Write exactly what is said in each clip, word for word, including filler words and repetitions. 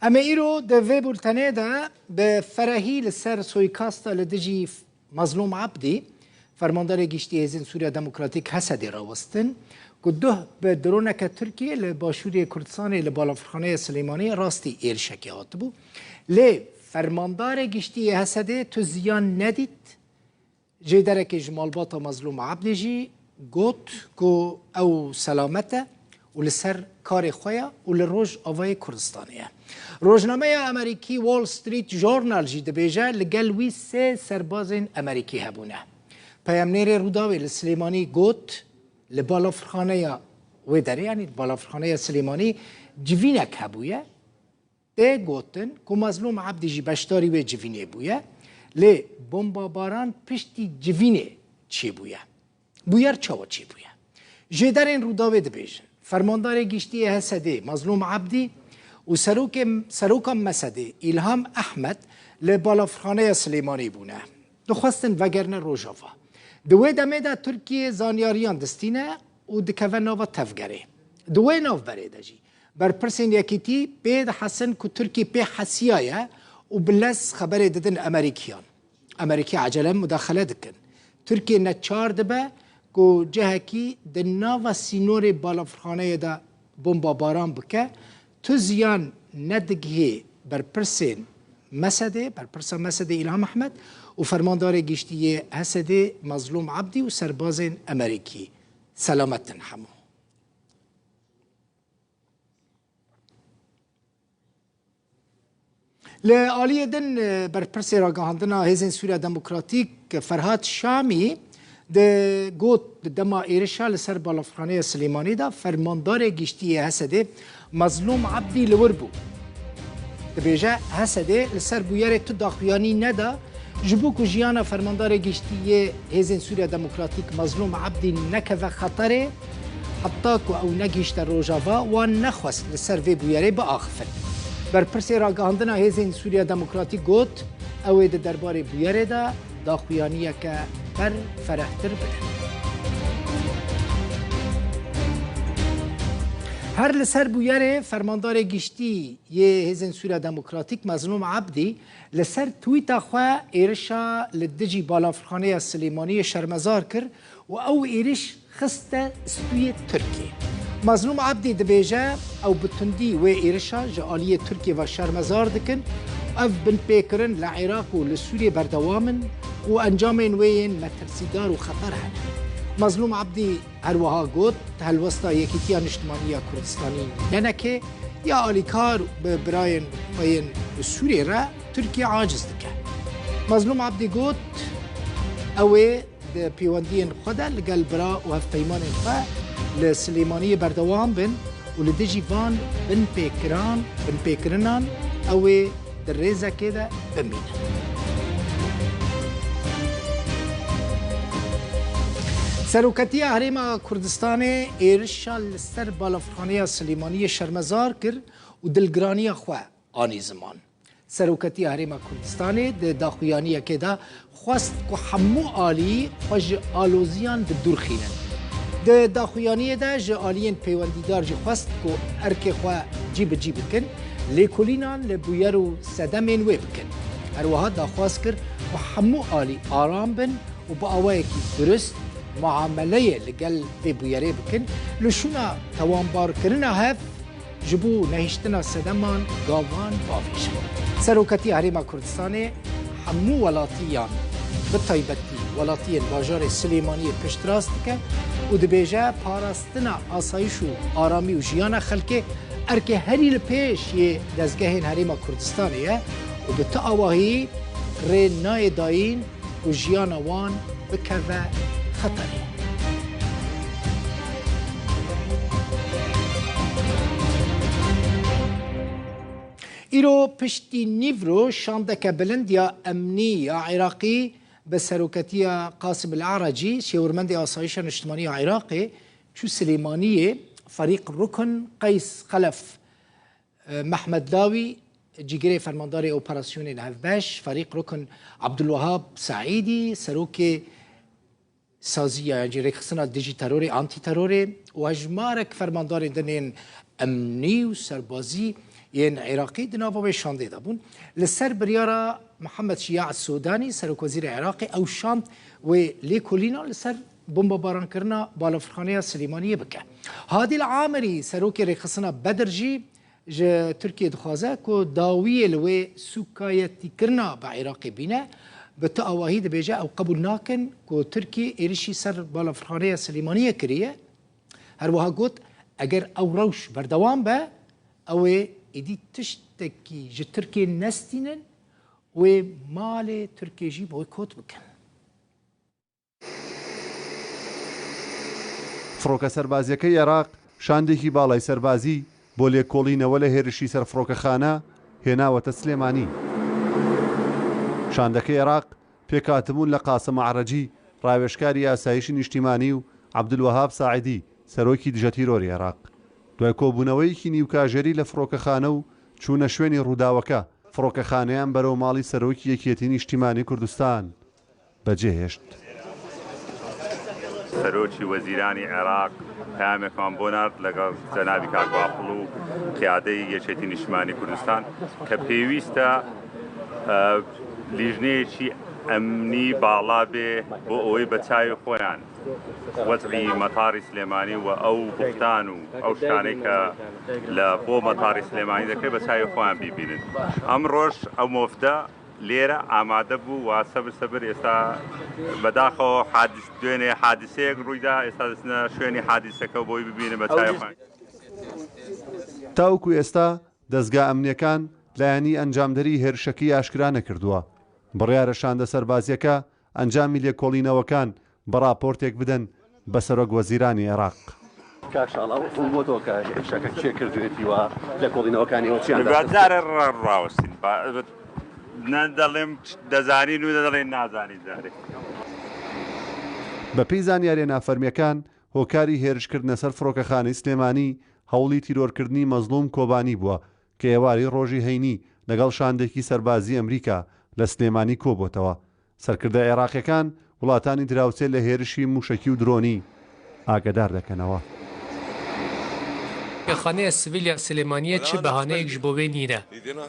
Em ê îro di vê bultenê de bi ferehî li ser soykasta li dijî Mazlûm Abdî, fermandarê giştî Hêzên Sûriya Demokratîk, H S D'ê, rawestin, ku duh bi droneke Tirkiyê li başûrê Kurdistanê li balafirxaneya Silêmaniyê rastî êrişekê hatibû. Lê fermandarê giştî yê H S D'ê tu ziyan nedît. Jêderekê ji malbata Mazlûm Abdî jî got ku ew selamet e û li ser karê xwe ye û li Rojavayê Kurdistanê ye. Rojnameya Amerîkî Wall Street Journal jî dibêje, li gel wî sê serbazên Amerîkî hebûne. Peyamnêrê Rûdawê li Silêmanî got, li balafirxaneya wê derê, yanî balafirxaneya Silêmanî civînek hebûye. Tê gotin ku Mazlûm Abdî jî beşdarî wê civînê bûye, lê bombabaran piştî civînê çêbûye. Bûyer çawa çêbûye? Jêderên Rûdawê dibêjin, fermandarê giştî yê H S D'ê Mazlûm Abdî û serokê, seroka M S D'ê Îlham Ehmed li balafirxaneya Silêmanî bûne. Dixwestin vegerine Rojava. Di wê demê de Tirkiye zanyariyan distîne û dikeve nava tevgerê. Di wê navberê de jî berpirsên Yekîtî pê dihesin ku Tirkiye pê hesiyaye û bi lez xeberê didin Amerîkiyan. Amerîkî ecele mudaxele dikin. Tirkiye neçar dibe ku cihekî di nava sînorê balafirxaneyê de bombabaran bike, tu ziyan nedigihê berpirsên M S D'ê, berpirsa M S D'ê Îlham Ehmed û fermandarê giştî yê H S D'ê Mazlûm Abdî û serbazên Amerîkî. Selamet in hemû. Li aliyê din, e, berpirsê ragihandina Hêzên Sûriya Demokratîk Ferhat Şamî di got, di dema êrişa li ser balafirxaneya Silêmanî de fermandarê giştî yê H S D'ê Mazlûm Abdî li wir bû. Dibêje, H S D'ê li ser bûyerê tu daxuyanî neda, ji bo ku jiyana fermandarê giştî yê Hêzên Sûriya Demokratîk Mazlûm Abdî nekeve xeterê, heta ku ew negihîşte Rojava, wan nexwest li ser vê bûyerê biaxifin. Berpirsê ragihandina Hêzên Sûriya Demokratîk got, ew ê di derbarê bûyerê de daxuyaniyeke berferehtir bidin. Her li ser bûyerê, fermandarê giştî yê Hêzên Sûriya Demokratîk Mazlûm Abdî li ser twîta xwe êrişa li dijî balafirxaneya Silêmaniyê şermezar kir û ew êriş xiste stûyê Tirkiyê. Mazlûm Abdî dibêje, ew bi tundî wê êrişa ji aliyê Tirkiyê ve şermezar dikin. Ev binpêkirin li Iraq û li Sûriyê berdewam in û encamên wê yên metirsîdar û xeter hene. Mazlûm Abdî her wiha got, helwesta Yekîtiya Niştimanî ya Kurdistanî ne neke ya alîkar bi birayên xwe yên li Sûriyê re Tirkiye aciz dike. Mazlûm Abdî got, ew ê di pêwendiyên xwe de li gel bira û hevpeymanên xwe li Silêmaniyê berdewam bin û li dijî van binpêkiran, binpêkirinan ew ê di rêzekê de bimînin. Seroketiya Herêma Kurdistanê êrişa li ser balafirxaneya Silêmaniyê şermezar kir û dilgiraniya xwe anî ziman. Seroketiya Herêma Kurdistanê di daxuyaniyekê de xwest ku hemû alî xwe ji aloziyan bi dûr xînin. Di daxuyaniyê de ji aliyên peywendîdar jî xwest ku erkê xwe cî bi cî bikin, lêkolînan li bûyer û sedemên wê bikin. Her wiha daxwaz kir ku hemû alî aram bin û bi awayekî durist muameleyê li gel vê bûyerê bikin, li şûna tawanbarkirina hev ji bo nehiştina sedeman gavan bavêjin. Seroketiya Herêma Kurdistanê hemû welatiyan, bi taybetî welatiyên bajarê Silêmaniyê piştrast dike û dibêje, parastina asayîş û aramî û jiyana xelkê erkê herî li pêş yê dezgehên Herêma Kurdistanê ye û bi tu awahî rê nayê dayîn ku jiyana wan bikeve xeterê. Îro piştî nîvro şandeke bilind ya emnî ya Iraqî bi seroketiya Qasim El Arecî, şêwirmendê Asayişa Niştimanî ya Iraqê, çû Silêmaniyê. Ferîq Rukun Qeys Xelef Mehmed Dawî, cîgirê fermandarê operasyonên hevbeş, Ferîq Rukun Abdulwehab Seîdî, serokê saziya, yan jî rêkxistina dijî terorê, antîterorê û hejmarek fermandarên din ên emnî û serbazî yên Iraqî di nava wê şandê de bûn. Li ser biryara Mihemed Şiya Sudanî, serokwezîrê Iraqê, ew şand wê lêkolîna li ser bombabarankirina balafirxaneya Silêmaniyê bike. Hadîl Amirî, serokê rêxistina Bedir jî ji Tirkiyê dixwaze ku dawiyê li wê sûkayetîkirina bi Iraqê bîne. Bi tu awahî dibêje, ew qebûl nakin ku Tirkiyê êrişî ser balafirxaneya Silêmaniyê kiriye. Her wiha got, eger ew rewş berdewam be, ew ê êdî tiştekî ji Tirkiyê nestînin, wê malê Tirkiyê jî boykot bikin. فڕۆکە سەربازییەکەی عێراق شاندێکی باڵای سەربازی بۆ لێکۆڵینەوە لە هێرشی سەر فڕۆکەخانە هێناوەتە سلێمانی. شاندەکەی عێراق پێکهاتبوون لە قاسم عەرەجی، ڕاوێژکاری ئاسایشی نیشتیمانی و عەبدولوەهاب ساعیدی، سەرۆکی دژەتیرۆری عێراق. دوای کۆبوونەوەیەکی نیوکاژێری لە فڕۆکەخانە و چوونە شوێنی ڕووداوەکە، فڕۆکەخانەیان بەرەو ماڵی سەرۆکی یەکێتی نیشتیمانی کوردستان بەجێهێشت. سەرۆکی وەزیرانی عێراق پەیامێکمان بۆ نارد لەگەڵ جەنابی کاک بافڵ و قیادەی یەکێتی نیشتیمانی کوردستان کە پێویستە لیژنەیەکی ئەمنی باڵا بێ بۆ ئەوەی بە چاوی خۆیان وەزعی مەتاری سلێمانی و ئەو بوختان و ئەو شتانەی کە لە بۆ مەتاری سلێمانی دەکرێت بە چاوی خۆیان بیبینن. ئەمڕۆش ئەو مۆفدە لێرە ئامادە بوو و سەبر سەبر ئێستا بەداخەوە حادس دوێنێ حادسەیەک ڕوویدا، ئێستا دەچنە شوێنی حادسەکە بۆی ببینن بە چاوی خۆیان. تاوەکو ئێستا دەزگا ئەمنیەکان لایەنی ئەنجامدەری هێرشەکەی ئاشکرا نەکردووە. بڕیارە شاندە سەربازیەکە ئەنجامی لێکۆڵینەوەکان بە ڕاپۆرتێک بدەن بە سەرۆک وەزیرانی عێراق. کاک شاڵاو، ڕوون بۆتەوە کە هێرشەکە کێ کردوێتی و لێکۆڵینەوەکانی ئەوە چیان دەست؟ جارێ ڕاوەستین. نە دەڵێم دەزانین و نە دەڵێن نازانین جارێ. بە پێی زانیاریە نافەرمیەکان، هۆکاری هێرشکردنە سەر فڕۆکەخانەی سلێمانی هەوڵی تیرۆرکردنی مەزڵوم کۆبانی بووە کە ئێوارەی ڕۆژی هەینی لەگەڵ شاندێکی سەربازی ئەمریکا لە سلێمانی کۆبۆتەوە. سەرکردە عێراقیەکان وڵاتانی دراوسێ لە هێرشی موشەکی و درۆنی ئاگەدار دەکەنەوە. Xaneya sivîl ya Silêmaniyê çi behaneyek ji bo wê nîne.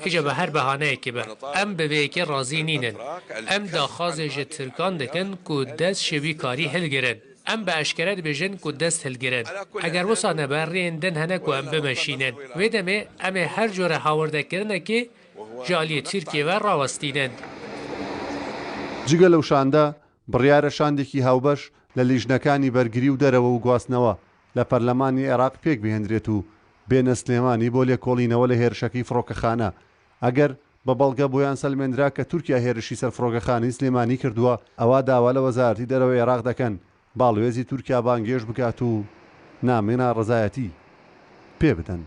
Hêja bi her behaneyekê be. Em bi vê yekê razî nînin. Em daxwazê ji Tirkan dikin ku dest ji wî karî hilgirin. Em bi eşkere dibêjin ku dest hilgirin. Eger wisa nebe, rêyên din hene ku em bimeşînin. Wê demê em ê her cure hawirdekirinekê ji aliyê Tirkiyê ve rawestînin. جگە لەو شاندە، بڕیارە شاندێکی هاوبەش لە لیژنەکانی بەرگری و دەرەوە و گواستنەوە لە پەرلەمانی عێراق پێک بهێندرێت و بێنە سلێمانی بۆ لێکۆڵینەوە لە هێرشەکەی فڕۆکەخانە. ئەگەر بە بەڵگە بۆیان سەلمێندرا کە تورکیا هێرشی سەر فڕۆکەخانەی سلێمانی کردووە، ئەوا داوا لە وەزارەتی دەرەوەی عێراق دەکەن باڵوێزی تورکیا بانگێشت بکات و نامەی ناڕەزایەتی پێ بدەن.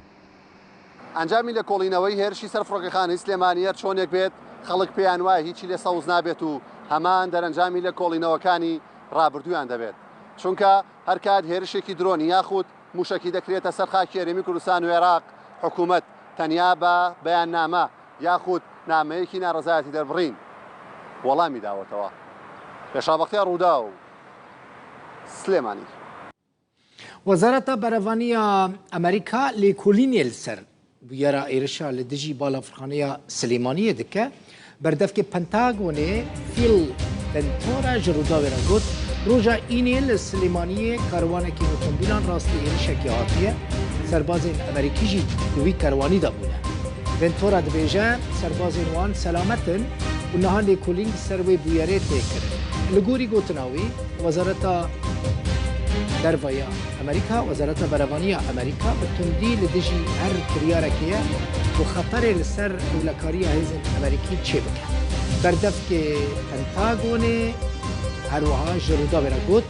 ئەنجامی لێکۆڵینەوەی هێرشی سەر فڕۆکەخانەی سلێمانی هەر چۆنێک بێت، خەڵک پێیان وایە هیچی لێ سەوز نابێت و هەمان دەرەنجامی لێکۆڵینەوەکانی ڕابردوویان دەبێت. چونکە هەر کات هێرشێکی درۆنی یاخود موشەکی دەکرێتە سەر خاکی هەرێمی کوردستان و عێراق، حکوومەت تەنیا بە بەیاننامە یاخود نامەیەکی ناڕەزایەتی دەربڕین وەڵامی داوەتەوە. پێشاوەختیا ڕووداو، سلێمانی. Wezareta Berevaniya Amerîka lêkolînê li ser bûyera êrişa li dijî balafirxaneya Silêmaniyê dike. Berdevkê Pentagonê Phil Ventura ji Rûdawê re got, roja Înê li Silêmaniyê karwanekî otomobîlan rastî êrişekê hatiye. Serbazên Amerîkî jî di wî kerwanî de bûne. Ventura dibêje, serbazên wan selamet in û niha lêkolîn li ser wê bûyerê tê kirin. Li gorî gotina wî, Wezareta Derve ya Amerîka, Wezareta Berevaniya Amerîka bi tundî li dijî her kiryarekê ye ku xeterê li ser ewlekariya hêzên Amerîkî çêbike. Berdevkê Pentagonê her wiha ji Rûdawê re got,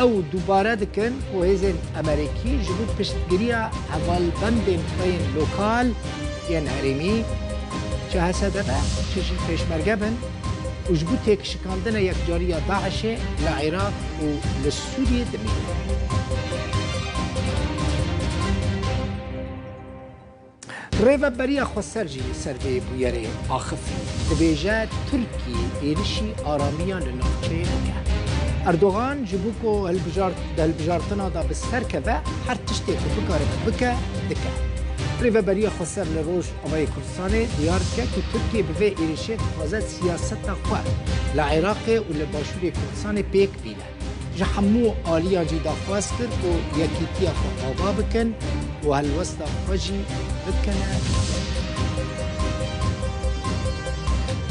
ew dubare dikin ku hêzên Amerîkî ji bo piştgiriya hevalbendên xwe yên lokal yên herêmî, çi H S D B, çi jî Pêşmerge bin, û ji bo têkşikandina yekcariya DAIŞê li Iraq û li Sûriyê dimînin. Rêveberiya Xweser jî li ser vê bûyerê axifî. Dibêje Tirkiyê êrişî aramiya li navçeyê dike. Erdogan ji bo ku hilbijart-, di hilbijartina de bi ser keve, her tiştê ku bikare bike, dike. Rêveberiya Xweser li Rojavayê Kurdistanê diyar dike ku Tirkiye bi vê êrişê dixwaze siyaseta xwe li Iraqê û li Başûrê Kurdistanê pêk bîne. Ji hemû aliyan jî daxwaz kir ku yekîtiya xwe ava bikin û helwesta xwe jî bikene.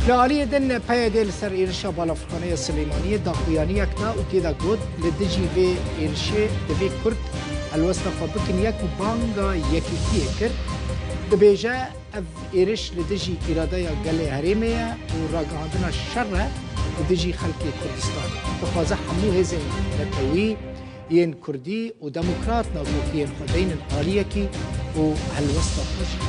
Li aliyê din P Y D li ser êrişa balafirxaneya Silêmaniyê daxuyaniyek da û tê de got, li dijî vê êrişê divê Kurd helwesta xwe bikin yek û banga yekîtiyê kir. Dibêje, ev êriş li dijî îradeya gelê herêmê ye û ragihandina şer e li dijî xelkê Kurdistanê. Dixwaze hemû hêzên netewî yên Kurdî û demokrat navnetiyên xwe deynin aliyekî û helwesta xwe jî